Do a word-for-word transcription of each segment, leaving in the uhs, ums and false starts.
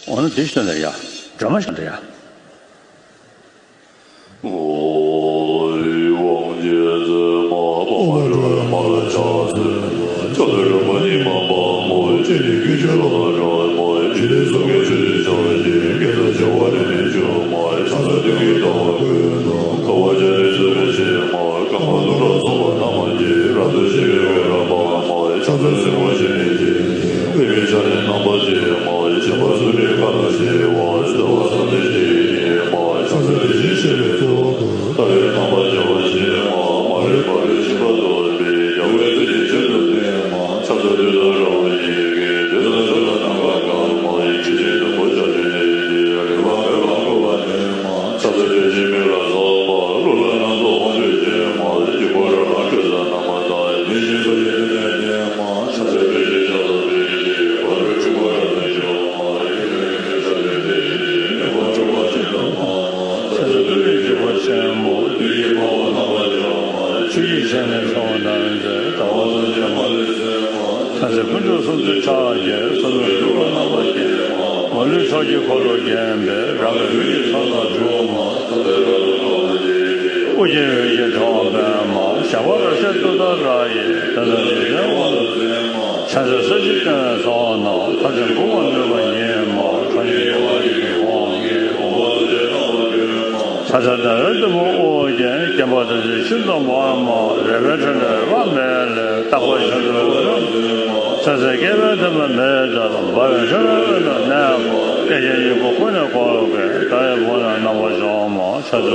འོ་ན་དེ་ཤོད་ལ་ཡ། སྒྲོལ་མ་ཤོད་ལ་ཡ། ཨོ་ཡི་དབང་རྗེ་བཙུན་མ་འཕགས་མ་སྒྲོལ་མ་ལ་ཕྱག་འཚལ་ལོ། ཕྱག་འཚལ་རིན་པོ་ཆེ་མ་འཕགས་མ་སྤྱན་རས་གཟིགས་ཀྱི་ཆོས་ལ་རག་མ་ཆོས་ལས་གསུང་གི་ཆོས་ཀྱི་ཕྱག་རྒྱའི་དགེ་རྩ་བྱེ་བ་རིམ་གྱིས་བྱོན་མ་ཕྱག་འཚལ་དུས་ཀྱི་ཟླ་བ་ཀུན་ཏུ་དགའ་བ་སྤྱན་རས་གཟིགས་མ་ཆེན་མ་རྐང་པ་ཐོད་ཕྲུགས་གསུམ་པ་ན་མ་གྱི་རབ་ཏུ་ཕྱེ་བའི་འོད་རབ་འབར་མ་ཕྱག་འཚལ་སྲིན་པོ་ཆེན་ནི་ཆེ་ཆེན་པད་མོའི་ཞལ་ནི་རྣམ་པར་བརྒྱན་མ་བྱམས་པ་སྤྱན་རས་གཟིགས་ཁ་དོག་ཞི་བ་བདེ་བ་བསམ་གཏན་བཞི་ཡི་ཉི་མ་ཕྱག་འཚལ་དེ་བཞིན་གཤེགས་པའི་གཙོ་བོ་ལྟ་བའི་རྣམ་པར་རྒྱལ་བ་ཆེན་མ་མ་ལུས་པ་ལུས་ཤིང་རྟ་བབས་པའི་རྒྱལ་པོའི་ཐུགས་ཀྱི་ཆེད་དུ་བསྟེན་མ་ཕྱག་འཚལ་དུས་དང་རང་བཞིན་གྱི་དུས་དང་ཆོས་དང་རྣམ་པ་གང་མ་ཡིན་ཆོས་ཅན་དུ་བོད་ཆགས་ཆོས་ཅན་གྱི་རིམ་པ་མེད་པར་བཀོད་པ་ནས་མ་ཕྱག་འཚལ་དེ་བཞིན་མི་ལ་སོགས་པ་ཀླུ་ལ་སྣ་ཚོགས་དབང་ཕྱུག་ཆེན་མ་སྐྱེས་བུ་རབ་དང་སྤྲུལ་རྣམ་པ་དང་མི་ཤེས་སོ་ཡི་དུས་ནས་བསྟེན་མ་ཕྱག་འཚལ་དེ་བཞིན་ཕྱག་འཚལ་དེ་བཞིན་གཤེགས་པ་རིག་པའི་ཕྲེང་བ་རབ་ཏུ་འཇོམས་མ་ཡི་གེ་ཕྱག་འཚལ་དེ་བཞིན་ནུས་པ་འཁྲུགས་པ་ཆེན་དུ་མ་མ་ཕྱག་འཚལ་དེ་བཞིན་གཤེགས་པ་ཆེན་པོ་བདུད་ཀྱི་དཔའ་བོ་རྣམ་པར་འཇོམས་མ་ཆོས་ཀྱི་ཞལ་ནས་ཕྱག་འཚལ་མཛད་དང་བ་སོ་ཆེན་མ་ལུས་སེལ་མ་ཕྱག་འཚལ་དཀོན་མཆོག་གསུམ་མཚོན་ཕྱག་རྒྱའི་མཚོ་མོའི་འབྲུག་སྒྲ་རྣམ་པར་བརྒྱན་མ་མ་ལུས་ཕྱོགས་ཀྱི་འཁོར་ལོས་བརྒྱན་པའི་རབ་དང་རིམ་གྱིས་ཕྱག་འཚལ་སྒྲོལ་མ་ཕྱག་འཚལ་རབ་ཏུ་དགའ་བ་ཆེ་ཆེ་དབུ་རྒྱན་འོད་ཀྱི་ཕྲེང་བ་སྤེལ་མ་ཞགས་པ་རབ་བཞད་ཏུཏྟཱ་ར་ཡིས་དོན་དམ་རྗེས་དྲན་དབང་དུ་མཛད་མ་ཕྱག་འཚལ་ས་གཞི་སྟེང་བའི་ཚོགས་རྣམས་མཐའ་རྒྱས་འགུགས་པར་ནུས་པ་ཉིད་མ་ཁྲོ་གཉེར་གཡོ་བ་ཡི་གེ་ཧཱུྃ་གིས་དགོངས་པ་རྫོགས་བྱེད་རྣམ་པར་བསྐྱོད་མ་ཕྱག་འཚལ་ཟླ་བའི་བདུད་པོ་དབུ་རྒྱན་བརྒྱན་པ་ཐམས་ཅད་ཤིན་ཏུ་དམར་མ་རལ་པའི་ཕྲེང་བའི་རྦ་མེ་ལས་རྟག་པར་ཞི་ཁྲོའི་འོད་རབ་མཚོན་མ་ཚེ་ཟད་བསྐལ་པའི་འདས་མ་མེ་ལྟར་འབར་བའི་ཕྲེང་བའི་དབུས་ན་གནས་མ་སྐད་ཅིག་གཉིས་པོ་ཀུན་ནས་བསྐོར་བའི་ཟླ་བའི་བུ་རྣམས་རྣམ་པར་བྱོན་མ་ཕྱག་འཚལ་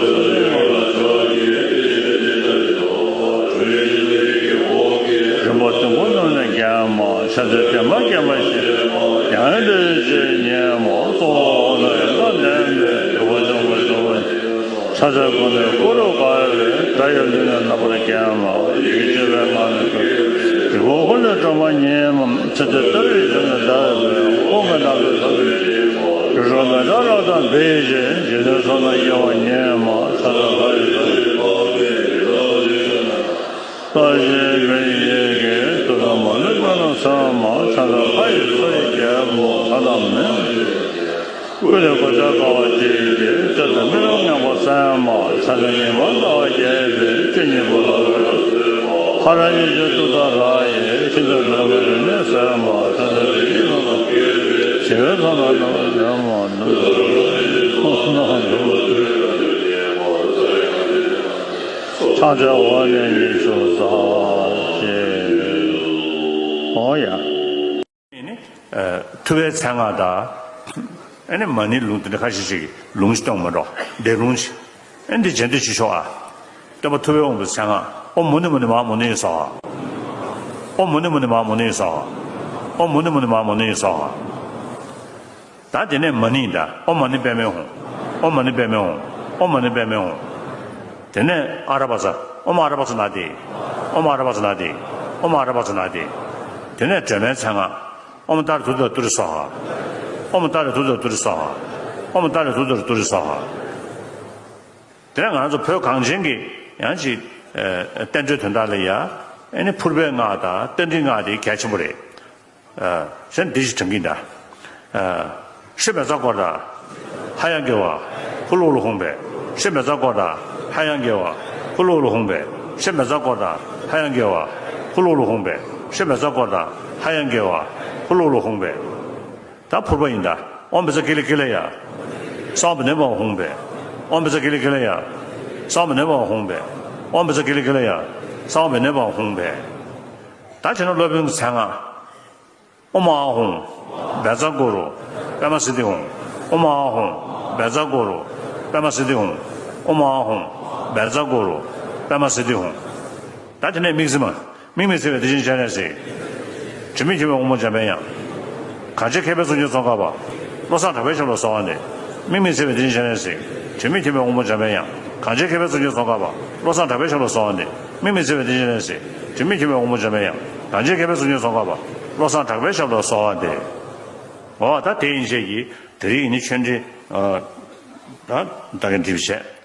རིམ་པ་བདུན་པོ་རྣམས་ནས་བརྒྱན་མ་ཕྱག་འཚལ་བདེ་མ་བརྒྱན་པ་ཞེས་ཡང་དག་པའི་ཆོས་ཉིད་མ་གཙོ་བོ་ནི་ཡང་དག་ལྡན་པའི་འོད་དཔག་བྱུང་བའི་ཕྱག་འཚལ་ཀུན་ནས་བསྐོར་རབ་དགའ་བའི་སྒྲ་ཡི་ལུས་ནི་རྣམ་པར་བརྒྱན་མ་ཡི་གེ་བརྗོད་པའི་ངག་ནི་ཀུན་རིག་པ་ཀུན་ལས་སྒྲོལ་མ་ཉིད་མ་ཚེ་འདིར་ལྟ་བའི་དོན་ནི་ཟླ་བའི་དཔལ་ཀུན་གྱི་རྣམ་གྲོལ་ཐོབ་པའི་ཕྱིར་རིག་སྒྲོལ་མའི་བཀྲག་རབ་དང་འབིགས་བྱེད་འཇིག་རྟེན་མཚོ་རྣམས་དབྱེ་བ་ཉིད་མ་ཕྱག་འཚལ་ལྷ་ཡི་མཚོ་ཡི་འཕགས་པའི་ཡི་དྭགས་ཀྱི་ཆོས་རྣམས། རྟག་བཞིན་འབྲུ་ཡི་ཡི་གེས་བཏུད་དང་མ་ལུས་བཀའ་རྣམས་སྩོལ་མ་ཕྱག་འཚལ་ལྷ་ཡི་མཚོ་ཡི་རྒྱལ་པོ་ལྷ་དང་མི་ཀུན་ལས་གོ་ཆ་དཀའ་བ་སྤྱད་དེ་བསྟོད་དང་སྨོན་ལམ་ཡང་པོ་གསན་མ་ཕྱག་འཚལ་ཉི་མ་ཟླ་བ་རྒྱས་པའི་བཅུ་གཉིས་པོ་ལ་འོད་རབ་མཚོན་མ་ཧ་ར་གཉིས་བརྗོད་ཏུཏྟཱ་ར་ཡིས་ཤིན་ཏུ་མཁྲེགས་པའི་རིམས་ནད་སེལ་མ་ཕྱག་འཚལ་རིགས་ཀྱི་ཚོགས་རྣམས་བསྐྱེད་པའི་ཞི་བའི་མཚོ་རྣམས་རྣམ་པར་འཇོམས་མ་ནུབ་ཏུ་རོལ་པའི་རྡུལ་ཚོན་ནག་འཇོམས་པ་ཏུ་རེ་ལ་འཇུག་ཉེ་མ་ཕྱག་འཚལ་འོག་ནས་ཉི་ཤུ་རྩ་བརྒྱད། འོ་ཡ། ཨེ་ནི། ཨ། ཐུབ་པའི་མཚན་སྔགས་དང་། ཨེ་ནི་མ་ཎིའི་ལུང་དེ་འདྲ་ཁ་ཤས་ཤིག་གི་ལུང་ཅིག་གཏོང་མ་འགྲོ། འདས་ལུང་ཅིག་ཨེ་འདི་རྗེས་ཟློས་ཅིག་ཤོག་ཨ། སྟོན་པ་ཐུབ་པའི་དབང་པོའི་མཚན་སྔགས། ཨོཾ་མུ་ནི་མུ་ནི་མ་མུ་ནེ་སྭཱ་ཧཱ། ཨོཾ་མུ་ནི་མུ་ནི་མ་མུ་ནེ་སྭཱ་ཧཱ། ཨོཾ་མུ་ནི་མུ་ནི་མ་མུ་ནེ་སྭཱ་ཧཱ། ད་དེ་ནས་མ་ཎི་ད། ཨོཾ་མ་ཎི་པདྨེ་ཧཱུྃ། ཨོཾ་མ་ཎི་པདྨེ་ཧཱུྃ། ཨོཾ་མ་ཎི་པདྨེ་ཧཱུྃ། དེ་ནས་ཨ་ར་པ་ཙ། ཨོཾ་ཨ་ར་པ་ཙ་ན་དྷཱིཿ། ཨོཾ་ཨ་ར་པ་ཙ་ན་དྷཱིཿ། ཨོཾ་ཨ་ར་པ་ཙ་ན་དྷཱིཿ། དེ་ནས་སྒྲོལ་མའི་མཚན་སྔགས། ཨོཾ་ཏཱ་རེ་ཏུཏྟཱ་ཏུ་རེ་སྭཱ་ཧཱ། ཨོཾ་ཏཱ་རེ་ཏུཏྟཱ་ཏུ་རེ་སྭཱ་ཧཱ། ཨོཾ་ཏཱ་རེ་ཏུཏྟཱ་རེ་ཏུ་རེ་སྭཱ་ཧཱ། དེ་ནས་ང་ཚོ་བོད་གངས་ཅན་གྱི་ཡང་ཅིག་ཨ་བསྟན་འགྲོའི་དོན་དག་ལ་ཡ། ཨེ་ནི་ཕུར་པའི་སྔགས་དང་རྟ་མགྲིན་སྔགས་དེ་གལ་ཆེན་པོ་རེད། ཨ། གཞན་འདི་ཞིག་དྲན་གྱིན་གདའ། ཨ། ཧྲཱིཿབཛྲ་གྷོ་ཊ། ཧ་ཡང་དགེ་བ། ཧུ་ལུ་ཧུ་ལུ་ཧཱུྃ་ཕཊ། ཧྲཱིཿབཛྲ་གྷོ་ཊ། ཧ་ཡང་དགེ་བ། ཧུ་ལུ་ཧུ་ལུ་ཧཱུྃ་ཕཊ། ཧྲཱིཿབཛྲ་གྷོ་ཊ། ཧ་ཡང་དགེ་བ། ཧུ་ལུ་ཧུ་ལུ་ཧཱུྃ་ཕཊ། ཧྲཱིཿབཛྲ་གྷོ་ཊ། ཧ་ཡང་དགེ་བ། ཧུ་ལུ་ཧུ་ལུ་ཧཱུྃ་ཕཊ། ད་ཕུར་པ་ཡིན་གདའ། ཨོཾ་བཛྲ་ཀཱི་ལི་ཀཱི་ལ་ཡ། སྭཱ་ཧཱ་བི་ནེ་པ་ཧཱུྃ་ཕཊ། ཨོཾ་བཛྲ་ཀཱི་ལི་ཀཱི་ལ་ཡ། སྭཱ་ཧཱ་བི་ནེ་པ་ཧཱུྃ་ཕཊ། ཨོཾ་བཛྲ་ཀཱི་ལི་ཀཱི་ལ་ཡ། སྭཱ་ཧཱ་བི་ནེ་པ་ཧཱུྃ་ཕཊ། ད་བྱས་ན་སློབ་དཔོན་གྱི་མཚན་སྔགས། ཨོཾ་ཨཱཿཧཱུྃ། བཛྲ་གུ་རུ། པདྨ་སིདྡྷི་ཧཱུྃ། ཨོཾ་ཨཱཿཧཱུྃ། བཛྲ་གུ་རུ། པདྨ་སིདྡྷི་ཧཱུྃ། ཨོཾ་ཨཱཿཧཱུྃ། བཛྲ་གུ་རུ། པདྨ་སིདྡྷི་ཧཱུྃ། ད་དེ་ནས་དམིགས་བརྩེ་མ། དམིགས་མེད་བརྩེ་བའི་བདེ་ཆེན་སྤྱན་རས་གཟིགས། དྲི་མེད་འཁྱིལ་པའི་དབང་པོ་འཇམ་པའི་དབྱངས། གང་ཕྱིར་མཁས་པའི་གཙུག་ནས་ཚོགས་བསྐལ་པ། བློ་བཟང་གྲགས་པའི་ཞབས་ལ་གསོལ་བ་འདེབས། དམིགས་མེད་བརྩེ་བའི་བདེ་ཆེན་སྤྱན་རས་གཟིགས། དྲི་མེད་འཁྱིལ་པའི་དབང་པོ་འཇམ་པའི་དབྱངས། གང་ཕྱིར་མཁས་པའི་གཙུག་ནས་ཚོགས་བསྐལ་པ། བློ་བཟང་གྲགས་པའི་ཞབས་ལ་གསོལ་བ་འདེབས། དམིགས་མེད་བརྩེ་བའི་བདེ་ཆེན་སྤྱན་རས་གཟིགས། དྲི་མེད་འཁྱིལ་པའི་དབང་པོ་འཇམ་པའི་དབྱངས། གང་ཕྱིར་མཁས་པའི་གཙུག་ནས་ཚོགས་བསྐལ་པ། བློ་བཟང་གྲགས་པའི་ཞབས་ལ་གསོལ་བ་འདེབས། འོ་ད་དེ་ཡན་ཆད་ཀྱིས་དེ་རིང་ནི་ཆོས་འབྲེལ། ཨ། ད་ད་གིན་འགྲིག་བྱས།